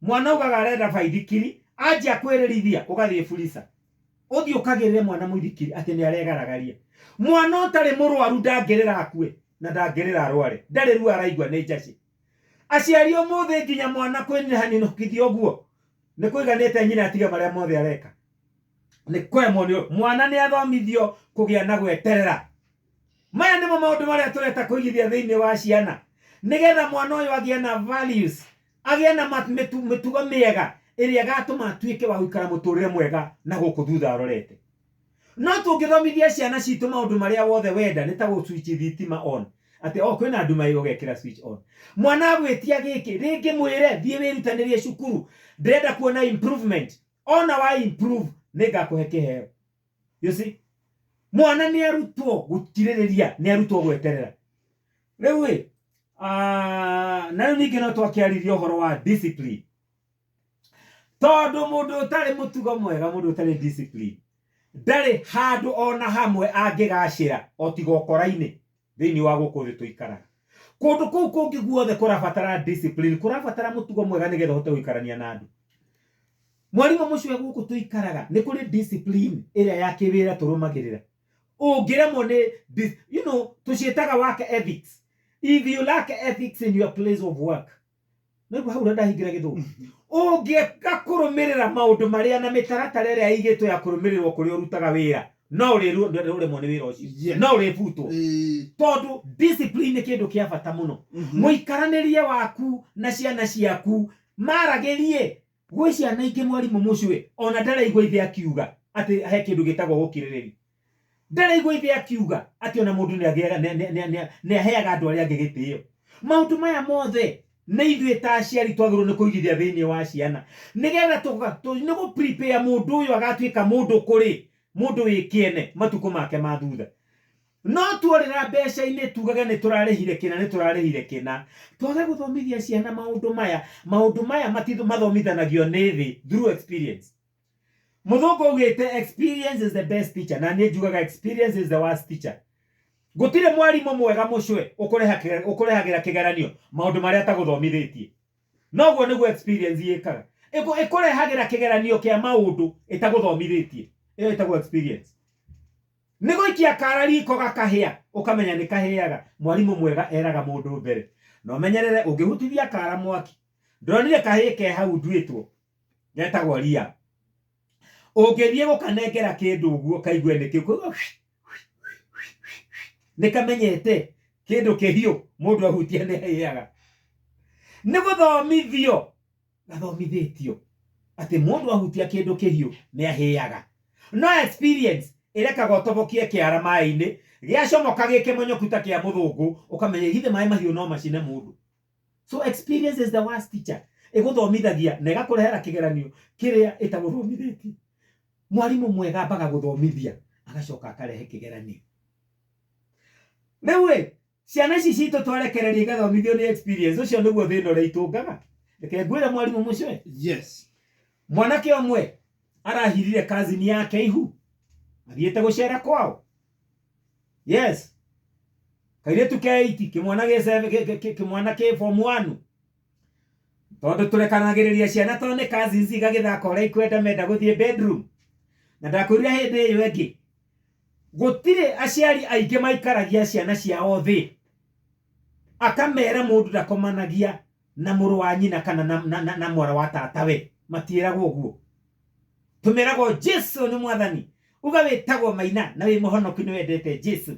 Mwana ugaga arenda baithikiri, anjia kwĩrĩrithia ũgathiĩ burisa. Ũthiĩ ũkagĩrĩre mwana mũithikiri atĩ nĩ aregaragaria. Mwana ũtarĩ mũrwaru ndangĩrĩra akue na ndangĩrĩra arware. Ndarĩ ruo araigua nĩ njacĩ. Aciari ũmũthĩ nginya mwana kwĩhaninũkithia ũguo nĩ kũiganĩte nyina atige marĩa mothe areka. Nĩ kũremwo nĩ mwana nĩ athomithio kũgĩa na gweterera. Maya nĩmo maũndũ marĩa tũreta kũigithia thĩinĩ wa ciana nĩgetha mwana ũyũ agĩe na values, agĩe na mĩtugo mĩega ĩrĩa ĩgatũma atuĩke wa gũikara mũtũrĩre mwega na gũkũ thutha arorete. No tũngĩthomithia ciana citũ maũndũ marĩa wothe wenda nĩ ta gũ switch thitima on, atĩ o kwĩna nduma ĩ ũgekĩra switch on. Mwana agwĩtia gĩkĩ, rĩngĩ mwĩre thiĩ wĩrutanĩrie cukuru, ndĩrenda kuona improvement, ona wa improve nĩngakũhe kĩheo. You see? Mwana nĩ arutwo gũkirĩrĩria, nĩ arutwo gweterera. Rĩu ĩ, na rĩu ningĩ no twakĩaririe ũhoro wa discipline. Tondũ mũndũ ũtarĩ mũtugo mwega, mũndũ ũtarĩ discipline, ndarĩ handũ ona hamwe angĩgacĩra o tiga ũkora-inĩ thĩinĩ wa gũkũ thĩ tũikaraga. Kũndũ kũu kũngĩ guothe kũrabatara discipline, kũrabatara mũtugo mwega nĩgetha ũhote gũikarania na andũ. Mwarimũ mũcwe gũkũ tũikaraga nĩ kũrĩ discipline ĩrĩa ya kĩwĩra tũrũmagĩrĩra. Ũngĩremwo nĩ you know, tũciĩtaga work ethics. If you lack ethics in your place of work, naigua hau ũrĩa ndahingĩra gĩthũngũ, ũngĩka kũrũmĩrĩra maũndũ marĩa na mĩtaratara ĩrĩa ĩigĩtwo ya kũrũmĩrĩrwo kũrĩa ũrutaga wĩra, no ũrĩremwo nĩ wĩra ũcio, no ũrĩbutwo. Tondũ discipline nĩ kĩndũ kĩa bata mũno. Mũikaranĩrie waku na ciana ciaku, maragĩrie. Gwĩ ciana ingĩ mwarimũ mũcwe ona ndaraigua ithe akiuga atĩ he kĩndũ gĩtagwo gũkirĩrĩria. Ndaraigua ithe akiuga atĩ ona mũndũ nĩ aheaga andũ arĩa angĩ gĩtĩo. Maũndũ maya mothe nĩ ithuĩ ta aciari twagĩrĩirwo nĩ kũigithia thĩinĩ wa ciana nĩgetha nĩ gũ prepare mũndũ ũyũ agatuĩka mũndũ kũrĩ mũndũ wĩ kĩene matukũ make ma thutha. No tuorĩra mbeca-inĩ tugage nĩ tũrarĩhire kĩna, nĩ tũrarĩhire kĩna, twage gũthomithia ciana maũndũ maya. Maũndũ maya mathomithanagio nĩ thĩ through experience. Mũthũngũ augĩte experience is the best teacher, na niĩ njugaga experience is the worst teacher. Gũtirĩ mwarimũ mwega mũcwe ũkũrehagĩra kĩgeranio maũndũ marĩa atagũthomithĩtie. Noguo nĩguo experience ĩkaga. Ĩkũrehagĩra kĩgeranio kĩa maũndũ ĩtagũthomithĩtie. Ĩyo ĩtagwo experience. Nĩ gũikia kara riko gakahĩa, ũkamenya nĩ kahĩaga. Mwarimũ mwega eraga mũndũ mbere. Na ũmenyerere ũngĩhutithia kara mwaki. Ndonire kahĩĩ ke hau nduĩtwo, getagwo Liam. Ũngĩthiĩ gũkanengera kĩndũ ũguo kaigue nĩ kĩu, kũigua nĩ kamenyete kĩndũ kĩhiũ mũndũ ahutia nĩ ahĩaga. Nĩ gũthomithio gathomithĩtio atĩ mũndũ ahutia kĩndũ kĩhiũ nĩ ahĩaga. No experience ĩrekaga ũtobokie kĩara maĩ-inĩ, gĩacomoka gĩ kĩmonyoku ta kĩa mũthũngũ, ũkamenya githĩ maĩ mahiũ no macine mũndũ. So experience is the worst teacher. Ĩgũthomithagia na ĩgakũrehera kĩgeranio kĩrĩa ĩtagũthomithĩtie. Mwarimũ mwega ambaga gũthomithia agacoka akarehe kĩgeranio. Rĩu ĩ, ciana ici citũ twarekereria igathomithio nĩ experience, ũcio nĩguo thĩna ũrĩa itũngaga. Reke ngwĩre mwarimũ mũcwe. Mwanake ũmwe arahirire cousin yake ihu, athiĩte gũcera kwao. Yes. Kairĩtu ke 8, kĩmwana gĩ seven, kĩmwana kĩ form 1. Tondũ tũrekanagĩrĩria ciana tondũ nĩ cousins igagĩthaka ũrĩa ikwenda menda gũthiĩ bedroom. Na ndakwĩrire hĩndĩ ĩyo ĩngĩ, gũtirĩ aciari aingĩ maikaragia ciana ciao thĩ, akamera mũndũ ndakomanagia na mũrũ wa nyina kana na mwana wa tatawe. Matiĩragwo ũguo. Tũmeragwo Jesu nĩ mwathani. Uga wĩtagwo Maina na wĩ mũhonoku nĩ wendete Jesu.